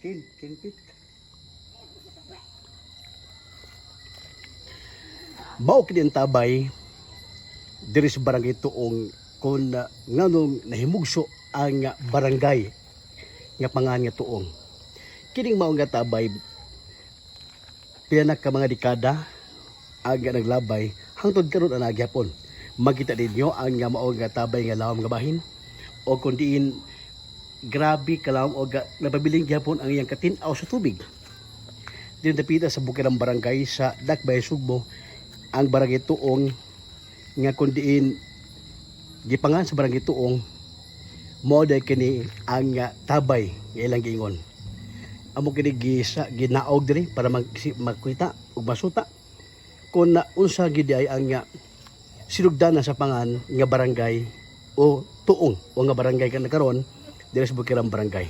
10, 10 feet. Mao kini ang tabay diri sa barangay Tuong kung nganong nahimugso ang barangay nga pangan nga Tuong. Kining mao nga tabay, pila na ka mga dekada ang naglabay hangtod karon ang nagyapon. Makita ninyo ang nga mao nga tabay nga lawom nga bahin o kun diin grabe kalawom o napabiling gyapon ang iyang katin-aw sa tubig. Dinhi dapita sa bukirang barangay sa Dakbay, Sugbo, ang barangay Tuong nga kun diin gipangan sa barangay Tuong, mao day kini ang tabay nga ilang giingon. Amo kini gisa ginaog diri para magkita ug masuta kung na unsa gid ay ang sinugdanan sa pangan nga barangay o Tuong o nga barangay kan karon diri sa bukirang barangay.